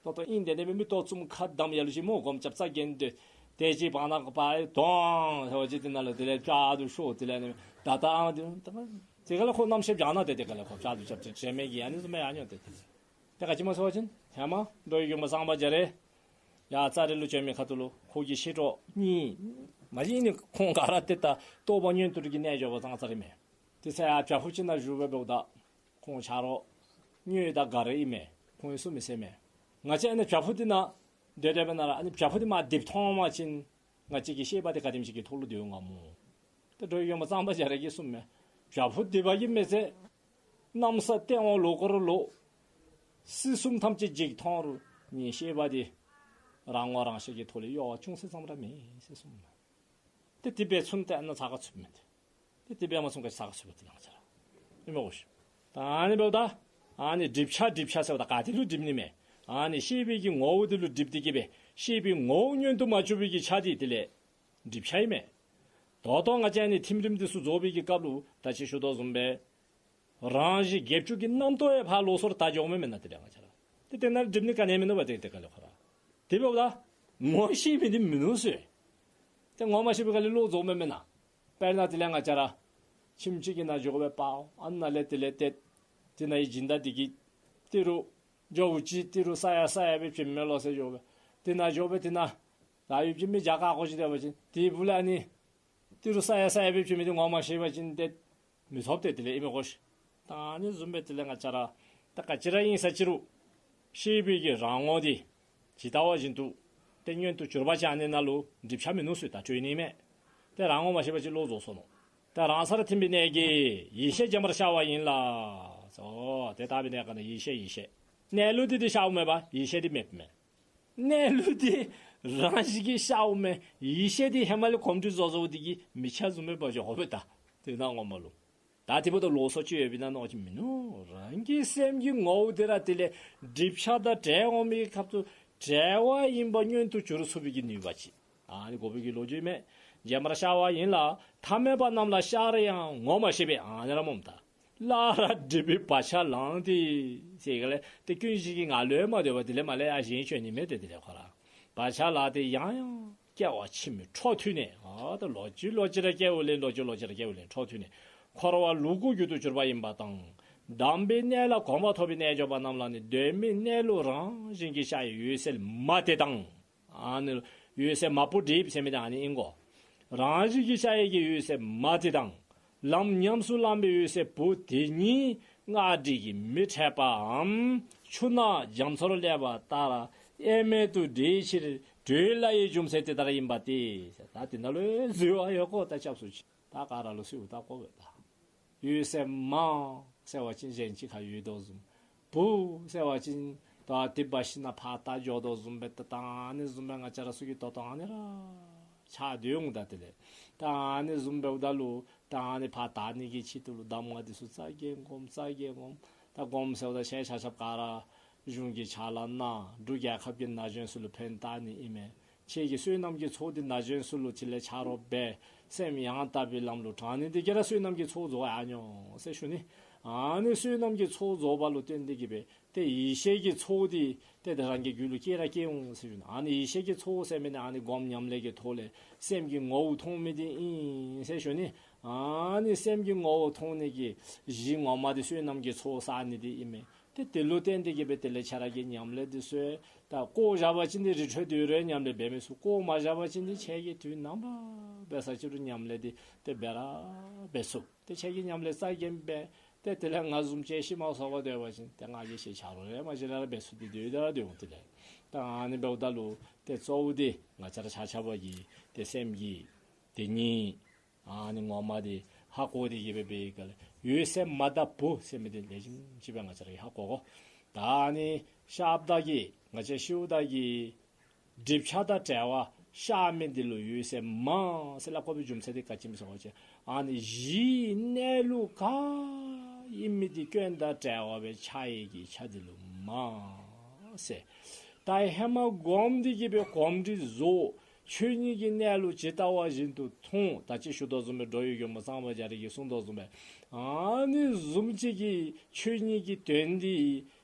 ད་ལྟོ་ཨིན་དེ་ནི་སྦེ་མིག་ཏོ་བཙུམ་ཁ་བསྡམས་ལ་ལུ་ཅིག་སྨོ། སྒོམ་རྐྱབ་རྩ་འགེངས་ཏེ་ དེ་ཅིག་བར་ན་པ་དོང་ཟེར་བ་ཅིན་དེ་ནང་ལུ་དེ་ལས་བཅའ་སྡོད་ཤོར། དེ་ལས་ནི་ད་ལྟ་ཨ་དེ་དེ་ག་ལས་ཁོ་རྣམ་ཤེས་བྱང་ན་དེ་དེ་ག་ལས་ཁོ་བཅའ་སྡོད་རྐྱབ་ཅིག་དྲན་མེད་ཀྱི་ཨ་ནི་བཟུམ་མའི་ཨ་ནི་དེ་དེ་དེ་ག་ཅི་སྨོ་ཟེར་བ་ཅིན་ཧེ་མ་འགྲོ་བའི་མགོན་པོ་གཙང་པ་རྒྱ་རས་ཡར་ཙ་རི་ལུ་བྱོན་མི་ཁ་ཐུག་ལུ་ཁོ་གི་ཞི་གྲོགས་གཉིས་མ་གཞི་ནི་ཁོང་ག་ར་ཏེ་ད་རྟོགས་པ་མངོན་མཐོ་རིགས་ཀྱི་རྣལ་འབྱོར་པ་ཙང་ཙ་རི་མས། དེ་ཚེ་ཡར་བྱག་ཕུག་ཅིག་ནང་བཞུགས་སྦེ་འབདཝ་ད་ཁོང་ཆ་རོགས་དངོས་དང་ག་ར་ཨིན་མས། ཁོང་གིས་གསུངས་མི་ཟེར་མས། ང་བཅས་ཨ་ནི་བྱག་ཕུག་འདི་ནང་སྡོད་སྡོད་པའི་ནང་ར་ཨ་ནི་བྱག་ཕུག་འདི་མར་རྡིབ་མཐོང་བ་ཅིན་ང་བཅས་ཀྱི་ཤེས་པ་འདི་ག་དེམ་ཅིག་གི་ཐོག་ལུ་སྡོད་འོང་ག་སྨོ། ཏེ་འགྲོ་བའི་མགོན་པོ་གཙང་པ་རྒྱ་རས་ཀྱིས་གསུངས་མས། བྱག་ཕུག་རྡིབ་པ་གིས་མི་ཚད་གནམ་ས་སྟེང་འོག་ལོག་ཀོར་ལོག། སྲིད་གསུམ་ཐམས་ཅད་འཇིག་མཐོང་རུང་ངེའི་ཤེས་པ་འདི་རང་ངོ་རང་ཤེས་ཀྱི་ཐོག་ལས་གཡོ་བ་ཅུང་ཟད་ཙམ་ར་མེད་ཟེར་གསུངས་མས། ཏེ་དེ་སྦེ་ཚུན་ཏེ་ཨ་ནཱ་ཚ་ག་ཚུདཔ་མས། ཏེ་དེ་སྦེ་མ་ཚུན་ཁར་ཚ་ག་ཚུདཔ་ཏེ་ལང་ཆ་ར་ཨིན་མས་གོ་ཤིག། ད་ཨ་ནི་འབདཝ་ད་ཨ་ནི་སྒྲིབ་ཆ་སྒྲིབ་ཆ་ཟེརཝ་ད་ག་ཏེ་ལུ་སྒྲིབ་ནི་མས། ཨ་ནི་ཤེས་པའི་གི་ངོ་བོ་འདི་ལུ་སྒྲིབ་སྟེ་གི་སྦེ་ཤེས་པའི་ངོ་བོ་མངོན་དུ་མ་གྱུར་པའི་གི་ཆ་འདི་དེ་ལས་སྒྲིབ་ཆ་ཨིན་མས། ད་ལྟོ་ང་བཅས་ཨ་ནི་ཐིམ་རིམ་འདི་ཚུ་རྫོགས་པའི་གི་སྐབས་ལུ་ད་ཅི་ཞུ་དོ་བཟུམ་སྦེ་རང་བཞིན་བརྒྱད་ཅུ་གི་རྣམ་རྟོག་ཡང་ཕར་ལོགས་སུ་ར་དར་འགྱོཝ་མས་མེན་ན། དེ་ལས་ང་བཅས་ར་ཏེ་དེ་ནང་སྒྲིབ་ནི་ག་ནི་ཡང་མིན་ནུག་པ། ཏེ་དེ་ག་ལས་ཁོ་ར་དེ་འབདཝ་ད་ངོ་ཤེས་མི་འདི་མིན་ནུག་ཟེར། ཏེ་ངོ་མ་ཤེས་པའི་སྒང་ལས་ལོག་རྫོགས་མས་མེན་ན། དཔེར་ན་དེ་ལས་ང་བཅས་ར་ཁྱིམ་ཅིག་གི་ནང་འགྱོ་སྦེ་འབདཝ་ཨ་ནཱ་ལས་དེ་ལས་ཏེ་དེ་ནང་གི་སྦྱིན་བདག་འདི་གིས་ཏི་རུ་ཇོ་བོ་རྗེ་ཏི་རུ་ས་ཡ་ས་ཡ་སྦེ་བྱིན་མི་ལོ་ཟེར་འགྱོ་སྦེ་དེ་ནང་འགྱོ་སྦེ་དེ་ནང་ད་ཡུལ་གྱི་མི་རྒྱ་གར་གོ་ཅིག་སྡོད་པ་ཅིན་དེའི་སྦུག་ལས་ཨ་ནི་ཏི་རུ་ས་ཡ་ས་ཡ་སྦེ་བྱིན་མི་འདི་ངོ་མ་ཤེས་པ་ཅིན་ཏེ་མི་ཐོབ། ཏེ་དེ་ལས་ཨིན་མས་གོ་ཤིག། ད་ཨ་ནི་བཟུམ་སྦེ་དེ་ལས་ང་བཅས་ར་ད་ག་ཅི་ར་ཨིན་ས་ཅི་རུང་ཤེས་པའི་གི་རང་ངོ་འདི་ཇི་ལྟ་བ་བཞིན་དུ་ཏེ་མངོན་དུ་གྱུར་པ་ཅིན་ཨ་ནི་ནང་ལུ་སྒྲིབ་ཆ་མིན་ནུག་ཟེར། ད་གྲོལ་ནི་མས། ཏེ་རང་ངོ་མ་ཤེས་པ་ཅིན་ལོག་རྫོགས་སོ་ནུག། ད་རང་སར་ཐིམ་པའི་གནས་ཀྱིས་ཡེ་ཤེས་རྗེན་པར་ཤར་བ་ཡིན་ལ། ཨོ་དེ་ལྟ་བུའི་གནས་སྐབས་ནང་ཡེ་ཤེས་ཡེ་ཤེས། གནས་ལུགས་འདི་ཏེ་ཤརཝ་མས་པ། ཡེ་ཤེས་འདི་མེདཔ་མས། གནས་ལུགས་འདི་རང་བཞིན་གྱིས་ཤརཝ་མས། ཡེ་ཤེས་འདི་ཧེ་མ་ལས་གོམས་འདྲིས་བཟོ་བཟོཝ་འདི་གིས་མི་ཤར་བཟུམ་སྦེ་འབད་འགྱོཝ་མས་ད། དེ་ནང་ངོ་མ་ལུ་ད་དེ་འབདཝ་ད་ལོགས་སུ་ཅིག་ཡོདཔ་ཨིན་ན་མནོ་ཅི། མིན་ནུག། རང་གི་སེམས་ཀྱི་ངོ་བོ་འདི་ར་དེ་ལས་སྒྲིབ་ཆ་དང་བྲལ་འོང་མི་གི་སྐབས་སུ་བྲལ་བ་ཡིན་པ་མངོན་དུ་གྱུར་ཚུགས་པའི་གི་ནུས་པ་ཅིག། ཨ་ནི་གོ་བའི་གི་ལོ་རྒྱུས་མས། རྗེན་པར་ཤར་བ་ཡིན་ལ། ཐ་མལ་པ་རྣམས་ལ་ཤར་ཡང་ངོ་མ་ཤེས་པས། ཨ་ནི་ར་སྨོ་ད། སླར་སྒྲིབ་པའི་བག་ཆགས་ལངས་ཏེ་ཟེར་ག་ལས་ཏེ་ཀུན་གཞི་གི་ངང་ལུ་མ་སྡོད་པར་དེ་ལས་མར་ལས་ཡར་གཞན་བྱོན་ནི་མས། ཏེ་དེ་ལས་ཁོ་ར་བག་ཆགས་ལངས་ཏེ་ཡང་ཡང་སྐྱེ་བ་ཕྱི་མའི་འཕྲོ་མཐུད་ནས། ཨ་ད་ལོག་ཅི་ལོག་ཅི་ར་སྐྱེ་བ་ལེན། ལོག་ཅི་ལོག་ཅི་ར་སྐྱེ་བ་ལེན། འཕྲོ་མཐུད་ནས་འཁོར་བ་ལུ་གུ་རྒྱུད་དུ་གྱུར་པ་ཡིན་པ་དང་། དམ་པའི་གནས་ལ་གོམས་པ་ཐོབ་པའི་རྣལ་འབྱོར་པ་རྣམས་ལ་ནི་གདོད་མའི་གནས་ལུགས་རང་བཞིན་གྱིས་ཤར་བའི་འོད་གསལ་མ་དེ་དང་། ཨ་ནི་འོད་གསལ་མ་བུ་འདྲེས་ཟེར་མི་འདི་ཨ་ནི་ཨིན་གོ། རང་བཞིན་གྱིས་ཤར་ཡི་གི་འོད་གསལ་མ་དེ་དང་། ལམ་ཉམས་སུ་བླངས་པའི་འོད་གསལ་བུ་དེ་ཉིད་སྔར་འདྲིས་ཀྱིས་མི་འཕྲད་པའམ་ཆུ་ནང་རྒྱ་མཚོར་སླེབས་པ་ལྟར་དབྱེར་མེད་དུ་འདྲེས་ཕྱིར་གྲོལ་སླ་བའི་རྒྱུ་མཚན་དེ་ལྟར་ཡིན་པ་སྟེ། ད་དེ་ནང་ལུ་འཛོལ་བ་ཡོད་གོ། ད་སྐྱབས་སུ་མཆི། ད་ག་ར་ལུ་གསོལཝ་བཏབ་དགོ་པས་ད། འོད་གསལ་མ་ཟེར་བ་ཅིན་གཞན་ཅིག་ཁར་ཡོད་དོ་བཟུམ། བུ་ཟེར་བ་ཅིན་ད་དེ་འབག་ཞིནམ་ལས་ཕར་ད་འགྱོ་དོ་བཟུམ་སྦེ་ད་ད་ཨ་ནི་བཟུམ་སྦེ་ང་བཅས་ར་ཚུ་གི་ད་ད་ཨ་ནི་ར་ཆགས་སྡོད་འོང་། ད་དེ་ལས་ད་ཨ་ནི་བཟུམ་སྦེ་འབདཝ་ད་ལུ་ད་ཨ་ནི་ཕར་དར་ནི་གི་ཆེད་དུ་ལུ་གདམས་ངག་འདི་ཚུ་རྩ་འགེངས་སྒོམ་རྩ་འགེངས་སྒོམ། ད་སྒོམ་ཟེརཝ་ད་ཁྱེད་ཆ་ཁྱབ་ག་ར་གཞུང་གི་ཕྱག་ལཱ་གནང་། འབྲུག་རྒྱལ་ཁབ་ཀྱི་ན་གཞོན་ཚུ་ལུ་ཕན་བཏགས་ནི་ཨིན་མས། ཁྱེད་ཀྱི་བསོད་ནམས་ཀྱི་ཚོགས་འདི་ན་གཞོན་ཚུ་ལུ་དེ་ལས་ཆ་རོགས་འབད། སེམས་ཡང་དག་པའི་ལམ་ལུ་དྲང་ནི་འདི་གིས་ར་བསོད་ནམས་ཀྱི་ཚོགས་རྫོགས་ཡར་འགྱོ་ཟེར་ཞུ་ནི། ཨ་ནི་བསོད་ནམས་ཀྱི་ཚོགས་རྫོགས་པ་ལུ་བརྟེན་ཏེ་གི་སྦེ་ཏེ་ཡེ་ཤེས་ཀྱི་ཚོགས་འདི་ཏེ་ཏེ་རང་གི་རྒྱུད་ལུ་སྐྱེ་ར་སྐྱེ་འོང་ཟེར་ཞུ་ནི། ཨ་ནི་ཡེ་ཤེས་ཀྱི་ཚོགས་ཟེར་མི་འདི་ཨ་ནི་སྒོམ་ཉམས་ལེན་གྱི་ཐོག་ལས་སེམས་ཀྱི་ངོ་བོ་མཐོང་མི་འདི་ཨིན་ཟེར་ཞུ་ནི། ཨ་ནི་སེམས་ཀྱི་ངོ་བོ་མཐོང་ནི་གི་གཞི་ངོ་མ་འདི་བསོད་ནམས་ཀྱི་ཚོགས་བསག་ནི་འདི་ཨིན་མས། ཏེ་དེ་ལུ་བརྟེན་ཏེ་གི་སྦེ་དེ་ལས་ཁྱེད་ར་གིས་ཉམས་ལེན་འདི་ཚུ་ད་བཀོ་བཞག་པ་ཅིན་འདི་རི་ཁྲོད་དུ་ཡོད་རུང་ཉམས་ལེན་འབད་མི་ཚུགས། བཀོ་མ་བཞག་པ་ཅིན་འདི་ཁྱེད་ཀྱིས་དུས་ནམ་པ་འབད་ས་ཅི་རུང་ཉམས་ལེན་འདི་ཏེ་འབད་ར་འབད་ཚུགས། ཏེ་ཁྱེད་ཀྱིས་ཉམས་ལེན་རྩ་འགེངས་འབད། ཏེ་དེ་ལས་ང་བཟུམ་ཅིག་ཤུལ་མ་སོང་བ་སྡོད་པ་ཅིན་ཏེ་ང་གིས་ཁྱེད་ཆ་རོགས་རེ་མ་གཞི་ར་འབད་ཚུགས་ཏེ་སྡོད་ད་ར་སྡོད་འོང་། དེ་ལས་ད་ཨ་ནི་འབདཝ་ད་ལུ་ཏེ་གཙོ་བོ་འདི་ང་བཅས་ར་ཆ་ཁྱབ་ཀྱིས་ཏེ་སེམས་ཀྱི་དེ་ཉིད་ཨ་ནི་ངོ་མ་འདི་ཧ་གོ་སྟེ་གི་སྦེ་འབད་ག་ལས་འོད་གསལ་མ་དང་བུ་ཟེར་མི་འདི་ལེགས་ཤོམ་ཅིག་སྦེ་ང་བཅས་ར་གིས་ཧ་གོ་དགོ། ད་ཨ་ནི་ཤརཝ་ད་གི་ང་བཅས་ཤརཝ་ད་གི་སྒྲིབ་ཆ་དང་བྲལ་བ་ཤར་མི་འདི་ལུ་འོད་གསལ་མ་ཟེར་སླབ་དགོ་པའི་རྒྱུ་མཚན་འདི་ག་ཅི་སྨོ་ཟེར་བ་ཅིན་ཨ་ནི་གཞིའི་གནས་ལུགས་ག་ཨིན་མི་འདི་སྐྱོན་དང་བྲལ་བ་སྦེ་འཆར་བའི་གི་ཆ་འདི་ལུ་མ་ཟེར། ད་ཧེ་མ་གོམས་ཏེ་གི་སྦེ་གོམས་འདྲིས་བཟོ། ཆོས་ཉིད་ཀྱི་གནས་ལུགས་ཇི་ལྟ་བ་བཞིན་དུ་མཐོང་། ད་ཅི་ཞུ་དོ་བཟུམ་སྦེ་འགྲོ་བའི་མགོན་པོ་གཙང་པ་རྒྱ་རས་ཀྱིས་གསུངས་དོ་བཟུམ་སྦེ་ཨ་ནི་བཟུམ་ཅིག་གི་ཆོས་ཉིད་ཀྱི་དོན་འདི་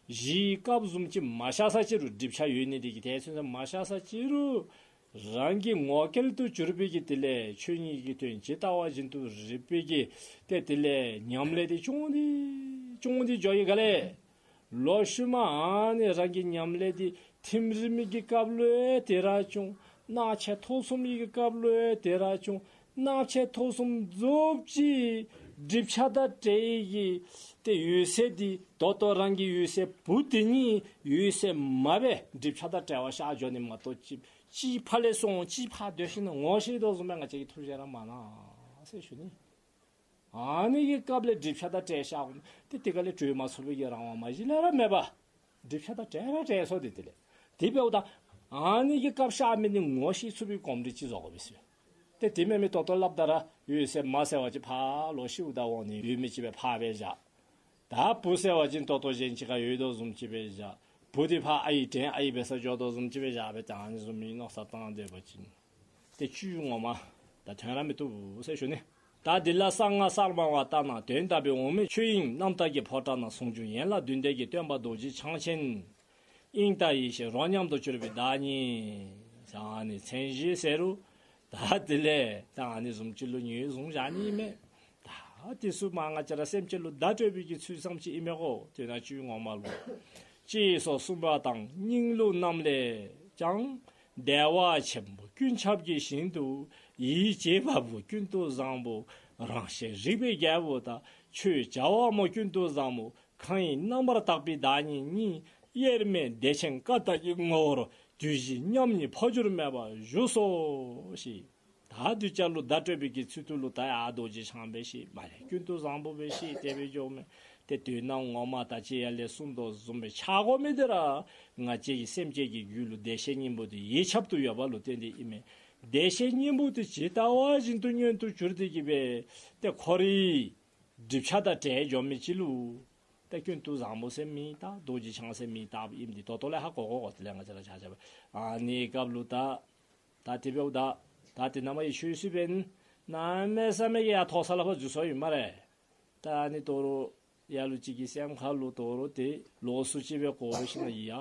གཞིའི་སྐབས་བཟུམ་ཅིག་མ་ཤར་ས་ཅི་རུང་སྒྲིབ་ཆ་ཡོད་ནི་འདི་གིས་དེ་ཚུན་ཚོད་མ་ཤར་ས་ཅི་རུང་ རང་གི་ངོ་སྐལ་དུ་གྱུར་པའི་གི་དེ་ལས་ཆོས་ཉིད་ཀྱི་དོན་ཇི་ལྟ་བ་བཞིན་དུ་རིག་པའི་གི་ཏེ་དེ་ལས་ཉམས་ལེན་འདི་ཅུང་འདི་ཅུང་འདི་འགྱོ་ཡི་ག་ལས། ལོག་ཤུལ་མ་ཨ་ནི་རང་གི་ཉམས་ལེན་འདི་ཐིམ་རིམ་གྱི་སྐབས་ལུ་ཡང་དེ་ར་བྱུང་། སྣང་མཆེད་ཐོབ་གསུམ་གྱི་སྐབས་ལུ་ཡང་དེ་ར་བྱུང་། སྣང་མཆེད་ཐོབ་གསུམ་རྫོགསཔ་ཅིག་སྒྲིབ་ཆ་དང་བྲལ་བའི་གི་ཏེ་འོད་གསལ་འདི་ད་ལྟོ་རང་གི་འོད་གསལ་བུ་དེ་ཉིད་འོད་གསལ་མ་སྦེ་སྒྲིབ་ཆ་དང་བྲལ་བར་ཤར་འགྱོ་ནི་མ་གཏོགས་ཅིག་ཅིག་ཕར་ལས་སོང་ཅིག་ཕར་སྡོད་ཞིནམ་ལས་ངོ་ཤེས་དོ་བཟུམ་སྦེ་ང་བཅས་ཀྱིས་ཐུགས་བཞེས་ར་མ་གནང་ཟེར་ཞུ་ནི། ཨ་ནི་གི་སྐབས་ལས་སྒྲིབ་ཆ་དང་བྲལ་ཤར་འོང་། ཏེ་དེ་ག་ལས་གྲོལ་མ་ཚུགས་པའི་གི་རང་དབང་མ་གཞི་ལས་ར་མེད་པ། སྒྲིབ་ཆ་དང་བྲལ་ར་བྲལ་སོ་དེ་དེ་ལས། དེ་འབདཝ་ད་ཨ་ནི་གི་སྐབས་ཤར་མི་འདི་ངོ་ཤེས་ཚུགས་པའི་གོམས་འདྲིས་ཅིག་བཟོ་དགོ་པས་ཟེར། ཏེ་དེ་མེན་མི་ད་ལྟོ་སླབ་ད་ར་འོད་གསལ་མ་ཟེར་བ་ཅིན་ཕར་ལོག་ཤིཝ་ད་འོང་ནི་ཡོད་མི་ཅིག་སྦེ་ཕར་སྦེ་བཞག། ད་བུ་ཟེར་བ་ཅིན་ད་ལྟོ་གཞན་ཅིག་ཁར་ཡོད་དོ་བཟུམ་ཅིག་སྦེ་བཞག། བུ་འདི་ཕར་ཨའི་དྲན་ཨའི་འབད་སར་འགྱོ་དོ་བཟུམ་ཅིག་སྦེ་བཞག་སྦེ་ད་ཨ་ནི་བཟུམ་མའི་མནོ་བསམ་བཏང་སྡོད་པ་ཅིན་ཏེ་བཅུད་ངོ་མ་ད་ཐོན་ར་མི་བཏུབ་ཟེར་ཞུ་ནི། ད་འདི་ལ་གསང་སྔགས་གསར་མ་བ་ལྟར་ན་དོན་དམ་པའི་འོག་མིན་ཆོས་དབྱིངས་རྣམ་དག་གི་ཕོ་བྲང་ན་གསུང་རྒྱུན་ཡན་ལག་བདུན་ལྡན་གྱི་སྟོན་པ་རྡོ་རྗེ་འཆང་ཆེན། དབྱིངས་དང་ཡེ་ཤེས་རོ་མཉམ་དུ་གྱུར་པའི་བདག་ཉིད། ཨ་ནི་མཚན་གཞི་ཟེར་རུང་ད་དེ་ལས་ད་ཨ་ནི་བཟུམ་ཅིག་ལུ་ངོས་བཟུང་བཞག་ནི་མས། ད་དེ་ཚུ་མ་ང་བཅས་ར་སེམས་ཅན་ལུ་བརྡ་སྤྲོད་པའི་གི་ཚུལ་ཙམ་ཅིག་ཨིན་མས་གོ། དེ་ན་བཅུད་ངོ་མ་ལུ། ཅེས་སོགས་གསུངས་པ་དང་སྙིང་ལུགས་རྣམས་ལས་ཀྱང་བདེ་བ་ཆེན་པོ་ཀུན་ཁྱབ་ཀྱི་ཞིང་དུ་ཡིད་བྱེད་པ་པོ་ཀུན་ཏུ་བཟང་པོ་རང་བཞིན་རིག་པའི་རྒྱལ་པོ་དང་ཆོས་བྱ་བ་མོ་ཀུན་ཏུ་བཟང་པོ་གང་ཡིན་རྣམ་པར་དག་པའི་བདག་ཉིད་གཉིས་དབྱེར་མེད་བདེ་ཆེན་ཀ་དག་གི་ངོ་བོར་དུས་བཞི་མཉམ་ཉིད་འཕོ་འགྱུར་མེད་པར་བཞུགས་སོ་ཞེས། ད་གདུལ་བྱ་ལུ་བརྡ་སྤྲོད་པའི་གི་ཚུལ་དུ་ལུ་ད་ཡར་རྡོ་རྗེ་འཆང་འབད་ཤིག་མ་ལས་ཀུན་ཏུ་བཟང་པོ་འབད་ཤིག་དེ་སྦེ་འགྱོཝ་མས། ཏེ་དོན་དམ་ངོ་མ་ད་ཅི་ཡར་ལས་གསུངས་དོ་བཟུམ་སྦེ་ཆགས་དགོ་མི་འདི་ར་ང་བཅས་ཀྱི་སེམས་ཅན་གྱི་རྒྱུད་ལུ་བདེ་གཤེགས་སྙིང་པོ་འདི་ཡིད་ཁྱབ་ཏུ་ཡོད་པ་ལུ་བརྟེན་ཏེ་ཨིན་མས། བདེ་གཤེགས་སྙིང་པོ་འདི་ཇི་ལྟ་བ་བཞིན་དུ་མངོན་དུ་གྱུར་ཏེ་གི་སྦེ་ཏེ་ཁོ་རའི་སྒྲིབ་ཆ་དང་བྲལ་འགྱོ་མི་ཅིག་ལུ་ཏེ་ཀུན་ཏུ་བཟང་པོ་ཟེར་མི་བཏགས་རྡོ་རྗེ་འཆང་ཟེར་མི་བཏགསཔ་ཨིནམ་འདི་ད་ལྟོ་ལས་ཧ་གོ་དགོ་གོ། དེ་ལས་ང་བཅས་ར་ཆ་ཁྱབ་ཨ་ནི་སྐབས་ལུ་ད་ད་དེ་འབདཝ་ད་ད་དེ་ནང་མ་ཡི་ཆོས་སྲིད་འབདན་གནམ་མེད་ས་མེད་ཀྱི་ཡར་མཐོ་ས་ལུ་ཕར་འཛུལ་སོ་ཡི་སྨ་རེ། ད་ཨ་ནི་དོ་རུང་ལ་ལུ་ཅིག་གི་སེམས་ཁ་ལུ་དོ་རུང་དེ་ལོགས་སུ་ཅིག་སྦེ་གོ་ཞིནམ་ལས་ཡ་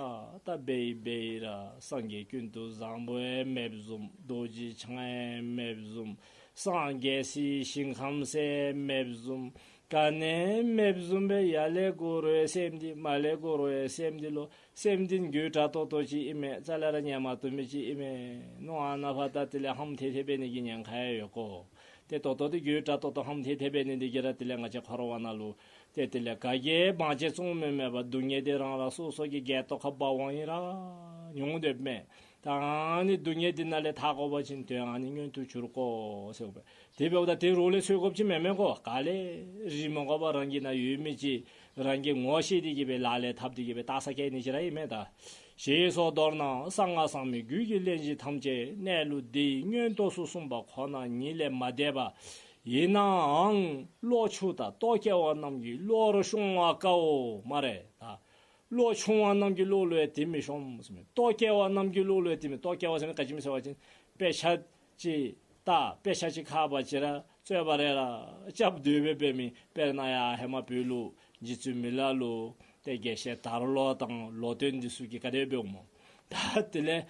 ད་འབད་ཡི་འབད་ཡི་ར་སངས་རྒྱས་ཀུན་ཏུ་བཟང་པོ་ཡང་མེདཔ་བཟུམ་རྡོ་རྗེ་འཆང་ཡང་མེདཔ་བཟུམ་སངས་རྒྱས་སའི་ཞིང་ཁམས་ཟེར་མེདཔ་བཟུམ་ག་ནི་མེདཔ་བཟུམ་སྦེ་ཡར་ལས་གོ་རུང་ཡང་སེམས་འདི་མར་ལས་གོ་རུང་ཡང་སེམས་འདི་ལུ་སེམས་འདི་འགྱོད་དྲགས་ཏོག་ཏོ་ཅིག་ཨིན་མས། རྩ་ལས་ར་ཉན་མ་བཏུབ་མི་ཅིག་ཨིན་མས། མནོ་ཨ་ནཱ་ཕར་ད་དེ་ལས་ཧམ་ཐེ་ཐེ་འབད་ནི་གི་ཉེན་ཁ་ཡང་ཡོད་གོ། ཏེ་ད་ལྟོ་འདི་འགྱོད་དྲགས་ཏོག་ཏོ་ཧམ་ཐེ་ཐེ་འབད་ནི་འདི་གིས་ར་དེ་ལས་ང་བཅས་འཁོར་བ་ནང་ལུ་ཏེ་དེ་ལས་ག་གིས་ཡང་བང་ཆེན་བཙོང་མི་མེད་པར་སྡུག་བསྔལ་འདི་རང་རང་སོ་སོ་གི་སྒལ་ཏོ་ཁར་འབག་འོང་ཡི་ར་མྱོང་སྡོདཔ་མས། ད་ཨ་ནི་སྡུག་བསྔལ་འདི་ནང་ལས་ཐར་དགོ་པ་ཅིན་དོན་ཨ་ནི་མངོན་དུ་གྱུར་དགོ་ཟེརཝ་མས། དེ་འབདཝ་ད་དེ་རོགས་ལས་འཚོལ་དགོཔ་ཅིག་མེན་མས་གོ། ག་ལས་རིག་མི་དགོ་པར་རང་གི་ནང་ཡོད་མི་ཅིག་རང་གིས་ངོ་ཤེས་ཏེ་གི་སྦེ་ལག་ལེན་འཐབ་སྟེ་གི་སྦེ་བཏགས་ས་བཀལ་ནི་ཅིག་ར་ཨིན་མས་ད། ཞེས་སོགས་མདོར་ན་གསང་སྔགས་ཟབ་མོའི་རྒྱུད་ཀྱི་གླེང་གཞི་ཐམས་ཅད་གནས་ལུགས་འདི་ཡི་མངོན་རྟོགས་སུ་གསུངས་པ་ཁོ་ན་ཉིད་ལས་མ་འདས་པ་ཡིན་ནའང་བློ་ཆུང་དང་རྟོག་གེ་བ་རྣམས་ཀྱི་བློར་ཤོང་བ་དཀའོ་སྨ་རེ་ད། བློ་ཆུང་བ་རྣམས་ཀྱི་བློ་ལུ་ཡང་དེ་མི་ཤོང་ཟེར་མས། རྟོག་གེ་བ་རྣམས་ཀྱི་བློ་ལུ་ཡང་དེ་མི། རྟོག་གེ་བ་ཟེར་མི་ག་ཅི་སྨོ་ཟེར་བ་ཅིན་དཔེ་ཆ་ཅིག་ད་དཔེ་ཆ་ཅིག་ཁ་བ་ཅིག་ར་རྩོད་པ་རེ་ར་རྐྱབ་སྡོད་པའི་འབད་མི། དཔེར་ན་ཡར་ཧེ་མ་བོད་ལུ་རྗེ་བཙུན་མི་ལ་ལུ་ཏེ་དགེ་བཤེས་དར་ལོ་དང་ལོ་སྟོན་འདི་ཚུ་གིས་ག་དེ་འབདཝ་སྨོ། ད་དེ་ལས་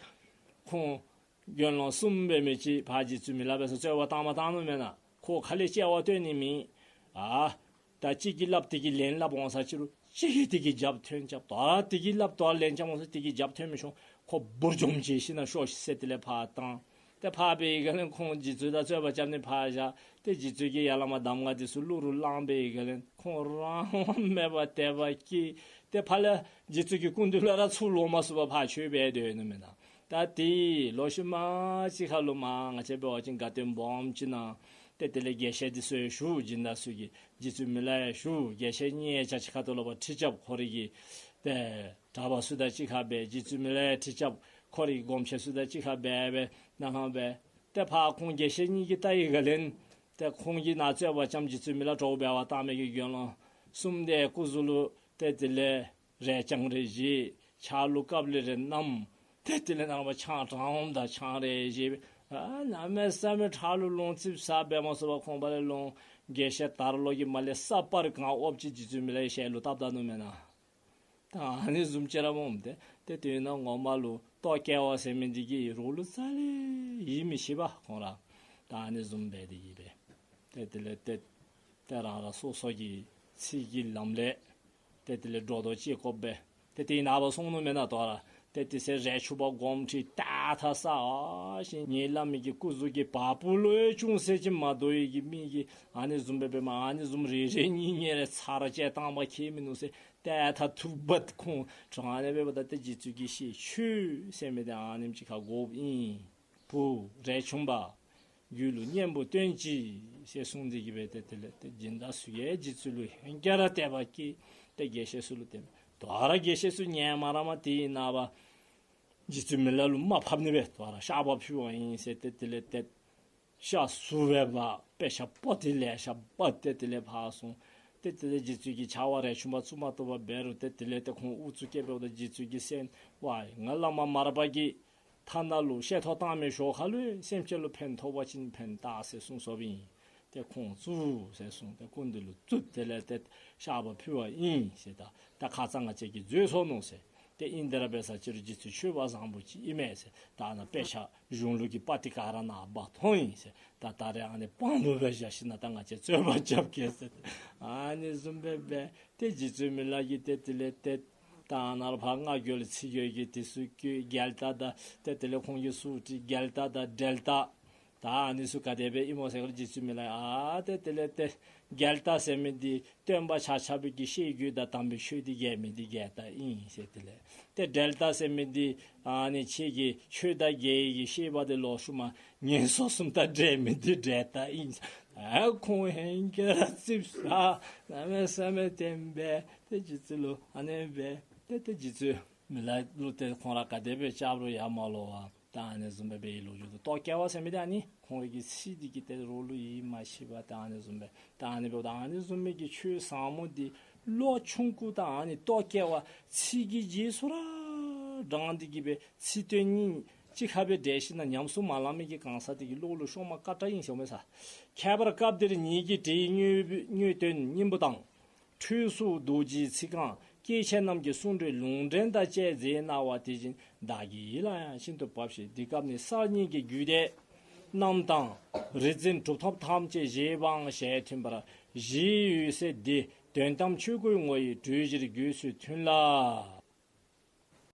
ཁོང་དགེ་སློང་གསུམ་འབད་མི་ཅིག་ཕར་རྗེ་བཙུན་མི་ལ་འབད་སར་རྩོད་པ་བཏང་མ་བཏང་ནུག་མེན་ན། ཁོ་ཁ་ལས་སྐྱེ་བ་སྟོན་ནི་མེད། ཨ་ད་གཅིག་གིས་སླབ་དེ་གིས་ལན་སླབ་འོང་ས་ཅིག་རུང་གཅིག་གིས་དེ་གི་རྒྱབ་ཐོན་རྐྱབ། ད་དེ་གིས་སླབ་ད་ལན་རྐྱབ་འོང་ས་དེ་གི་རྒྱབ་ཐོན་མི་ཤོང་། ཁོ་འབུར་འཇོམས་བྱས་ཞིནམ་ལས་ཤོག་ཤིག་ཟེར་དེ་ལས་ཕར་བཏང་། ཏེ་ཕར་འབད་བའི་སྒང་ལས་ཁོང་རྗེ་བཙུན་དང་རྩོད་པ་རྐྱབ་ནི་ཕར་བཞག། ཏེ་རྗེ་བཙུན་གྱིས་ཡར་ལས་མར་གདམས་ངག་འདི་ཚུ་གླུ་རུ་བླངས་པའི་སྒང་ལས་ཁོང་རང་དབང་མེད་པར་དད་པ་སྐྱེས། ཏེ་ཕར་ལས་རྗེ་བཙུན་གྱི་སྐུ་མདུན་ལས་ར་ཚུར་ལོག་མ་ཚུགས་པར་ཕར་ཆོས་འབད་སྡོད་ནུག་མེན་ན། ད་དེ་ལོག་ཤུལ་མ་ཅིག་ཁར་ལུ་མར་ང་བཅས་འབད་བ་ཅིན་དགའ་སྟོན་སྦོམ་ཅིག་ནང་ཏེ་དེ་ལས་དགེ་བཤེས་འདི་ཚུ་ཡང་བཞུགས། སྦྱིན་བདག་ཚུ་གིས་རྗེ་བཙུན་མི་ལ་ཡང་བཞུགས། དགེ་བཤེས་གཉིས་ཡང་ཅ་ཅིག་ཁ་ཐུག་ལུ་ཕར་ཁྲིད་རྐྱབ། ཁོ་རའི་གི་ཏེ་གྲྭ་པ་ཚུ་དང་གཅིག་ཁར་སྦེ་རྗེ་བཙུན་མི་ལ་ཡང་ཁྲིད་རྐྱབ། ཁོ་རའི་སྒོམ་ཆེན་ཚུ་དང་གཅིག་ཁར་སྦེ་སྦེ་ནང་ཁར་སྦེ་ཏེ་ཕར་ཁོང་དགེ་བཤེས་གཉིས་ཀྱིས་བལྟ་བའི་སྒང་ལས་ཏེ་ཁོང་གིས་ནཱ་རྩོད་པ་རྐྱབ་རྗེ་བཙུན་མི་ལ་གྲོགས་འབད་བར་བཏང་མི་གི་དགེ་སློང་གསུམ་དེ་སྐུ་གཟུགས་ལུ་ཏེ་དེ་ལས་རས་རྐྱང་རེ་བཞེས། ཕྱག་ལུ་ཀབ་ལེ་རེ་བསྣམས། ཏེ་དེ་ལས་ནང་ཕར་ཆང་དྲངམ་དང་ཆང་རེ་བཞེས། ཨ་གནམ་མེད་ས་མེད་ཁྲག་ལུ་ལོང་ཙིགཔ་ཟ་འབད་མ་ཚུགས་པར་ཁོང་ཕར་ལས་ལོང་། དགེ་བཤེས་དར་ལོ་གིས་མར་ལས་ས་སྤར་གང་ཨོབ་ཅིག་རྗེ་བཙུན་མི་ལ་ཡི་ཞལ་ལུ་བཏབ་ད་ནུག་མེན་ན། ད་ཨ་ནི་བཟུམ་ཅིག་ར་སྨོ་ཏེ། ཏེ་དེ་ནང་ངོ་མ་ལུ་རྟོག་གེ་བ་ཟེར་མི་འདི་གི་རོགས་ལུ་རྩ་ལས་ཡིད་མི་ཆེས་པས་ཁོང་ར། ད་ཨ་ནི་བཟུམ་སྦེ་འདི་གིས་སྦེ་ཏེ་དེ་ལས་ཏེ་ཏེ་རང་རང་སོ་སོ་གི་ཚིག་གི་ལམ་ལས་ཏེ་དེ་ལས་སྒྲོ་འདོགས་བཅད་དགོ་པས། ཏེ་དེ་ནངས་པ་སོང་ནུག་མེན་ན་དོ་ར། ཏེ་དེ་ཚེ་རས་ཆུང་པ་དགོངསམ་ཁྲེལ་ཏེ་ཐ་ས་ཨ་ཞིང་ངེ་བླ་མའི་གི་སྐུ་གཟུགས་ཀྱི་བ་སྤུ་ལུ་ཅུང་ཟད་ཅིག་མ་དོ་བའི་གི་མི་གིས་ཨ་ནི་བཟུམ་སྦེ་འབདཝ་མ་ཨ་ནི་བཟུམ་རེ་རེ་གཉིས་གཉིས་རེ་ཚར་བཅད་བཏང་པ་ཁྱད་མིན་ནུག་ཟེར་ཏེ་ཐ་ཐུག་པ་ཁོང་དྲང་ཨ་ནི་སྦེ་འབདཝ་ད་ཏེ་རྗེ་བཙུན་གྱིས་ཤེས། ཆོས་ཟེར་མི་འདི་ཨ་ནེམ་ཅིག་ཁར་དགོཔ་ཨིན། བུ་རས་ཆུང་པ། རྒྱུད་ལུ་གཉེན་པོ་སྟོན་ཅིག་ཟེར་གསུངས་ཏེ་གིས་སྦེ་ཏེ་དེ་ལས་ཏེ་སྦྱིན་བདག་ཚུ་གིས་རྗེ་བཙུན་ལུ་ཧེང་སྐལ་ར་དད་པ་སྐྱེས། ཏེ་དགེ་བཤེས་ཚུ་ལུ་བསྟེན། དོ་ར་དགེ་བཤེས་ཚུ་ཉན་མ་ར་མ་དེ་ནངས་པ་རྗེ་བཙུན་མི་ལ་ལུ་མ་ཕབ་ནི་སྦེ་དོ་ར་བཤགས་པ་ཕུལ་བ་ཨིན་ཟེར་ཏེ་དེ་ལས་ཏེ་ཤ་སུ་སྦེ་འབག་དཔེ་ཆ་པོ་ཏི་ལེ་ཤ་འབག་སྟེ་དེ་ལས་ཕར་སོང་། ཏེ་དེ་ལས་རྗེ་བཙུན་གྱི་ཕྱག་དབང་རས་ཆུང་པ་བཙུགས་མ་བཏུབ་པར་འབད་རུང་ཏེ་དེ་ལས་ཏེ་ཁོང་ཨུ་ཚུགས་བསྐྱེད་འབདཝ་ད་རྗེ་བཙུན་གྱིས་གསན། ཝའི་ང་བླ་མ་མར་པ་གི་ཐ་ན་ལུ་ཤེས་ཐོག་བཏང་མི་ཞོར་ཁ་ལུ་སེམས་ཅན་ལུ་ཕན་ཐོགས་པ་ཅིན་ཕན་བཏགས་ཟེར་གསུངས་སོཔ་ཨིན། ཏེ་ཁོང་བཙུགས་ཟེར་གསུངས། ཏེ་སྐུ་མདུན་ལུ་བཙུགས་དེ་ལས་ཏེ་བཤགས་པ་ཕུལ་བ་ཨིན་ཟེར། ད་ད་ཁ་ཙ་ང་བཅས་ཀྱིས་འཛོལ་སོ་ནུག་ཟེར། ཏེ་ཨིན་དེ་ར་འབད་ས་ཅིག་རུང་རྗེ་བཙུན་ཆོས་པ་བཟང་པོ་ཅིག་ཨིན་མས་ཟེར། ད་ནཱ་དཔེ་ཆ་གཞུང་ལུགས་ཀྱི་པོ་ཏི་ག་ར་ནཱ་འབག་འཐོན་ཡི་ཟེར། ད་ད་རེས་ཨ་ནི་དཔང་པོ་སྦེ་བཞག་ཞིནམ་ད་ང་བཅས་རྩོད་པ་རྐྱབ་གེ་ཟེར། ཨ་ནི་བཟུམ་སྦེ་འབད་ཏེ་རྗེ་བཙུན་མི་ལ་གིས་ཏེ་དེ་ལས་ཏེ་ད་ནཱ་ར་ཕར་སྔ་འགྱུར་ལས་ཚིག་འགྱུར་གྱི་དེ་ཚུ་བཀོད། རྒྱལ་རྟགས་དང་ཏེ་དེ་ལས་ཁོང་གིས་ཚུར་བྲིས་རྒྱལ་རྟགས་དང་འབྲེལ་རྟགས། ད་ཨ་ནི་ཚུ་ག་དེ་སྦེ་ཨིན་མོ་ཟེར་ག་ལུ་རྗེ་བཙུན་མི་ལ་ཨ་ཏེ་དེ་ལས་ཏེ་རྒྱལ་རྟགས་ཟེར་མི་འདི་སྟོན་པ་ཆ་ཁྱབ་ཀྱི་ཤེས་རྒྱུད་དང་དམ་པའི་ཆོས་འདི་རྒྱས་མི་འདི་རྒྱལ་རྟགས་ཨིན་ཟེར། དེ་ལས་ཏེ་འབྲེལ་རྟགས་ཟེར་མི་འདི་ཨ་ནི་ཁྱེད་ཀྱི་ཆོས་དང་འགལ་བའི་ཤེས་པ་འདི་ལོག་ཤུལ་མ་ངན་སོང་གསུམ་དང་འབྲེལ་མི་འདི་འབྲེལ་རྟགས་ཨིན། ཨ་ཁོང་ཧེང་སྐལ་ར་ཙིགཔ་ཟ་གནམ་མེད་ས་མེད་བརྟན་པས། ཏེ་རྗེ་བཙུན་ལུ་ཨ་ནི་སྦེ་ཏེ་ཏེ་རྗེ་བཙུན་མི་ལ་ལུ་ཏེ་ཁོང་ར་ག་དེ་སྦེ་རྐྱབ་རུང་ཡ་མ་ལོ་བ། ད་ཨ་ནི་བཟུམ་སྦེ་འབད་ཡི་ལོ་རྒྱུས་འདུག། རྟོག་གེ་བ་ཟེར་མི་འདི་ཨ་ནི་ཁོང་རའི་གི་ཚིག་འདི་གིས་ཏེ་རོགས་ལུ་ཡིད་མ་ཆེས་པར་ད་ཨ་ནི་བཟུམ་སྦེ་ད་ཨ་ནི་འབདཝ་ད་ཨ་ནི་བཟུམ་མའི་གི་ཆོས་ཟབ་མོ་འདི་ལོ་ཆུང་ཀུ་ད་ཨ་ནི་རྟོག་གེ་བ་ཚིག་གི་རྗེས་སུ་ར་འབྲང་སྟེ་གིས་སྦེ་ཚིག་དོན་གཉིས་གཅིག་ཁར་སྦེ་འདྲེས་ཞིནམ་ན་ཉམས་སུ་མ་བླངས་མི་གི་གང་ཟག་དེ་གི་བློ་ལུ་ཤོང་མ་དཀའ་དྲགས་ཨིན་ཟེར་མས་ས། ཁྱད་པར་སྐབས་འདིར་ཉིད་ཀྱིས་བྲིས་དངོས་དངོས་དོན་སྙིང་པོ་དང་། འཁྲུལ་སོགས་རྡོ་རྗེའི་ཚིག་རྐང་སྐྱེས་ཆེན་རྣམས་ཀྱི་གསུང་སྒྲོས་ལུང་འདྲེན་དང་བཅས་མཛད་གནང་བ་དེ་བཞིན་བདག་གི་ཡིད་ལ་ཡང་ཤིན་ཏུ་བབས་ཤིང་། འདི་སྐབས་ནི་གསར་རྙིང་གི་རྒྱུད་སྡེ་རྣམས་དང་། རིག་འཛིན་གྲུབ་ཐོབ་ཐམས་ཅད་བཞེད་དབང་ཞལ་མཐུན་པར་གཞི་འོད་གསལ་འདི་དོན་དམ་ཆོས་སྐུའི་ངོ་བོའི་གྲོལ་གཞིར་འགོད་ཚུལ་མཐུན་ལ།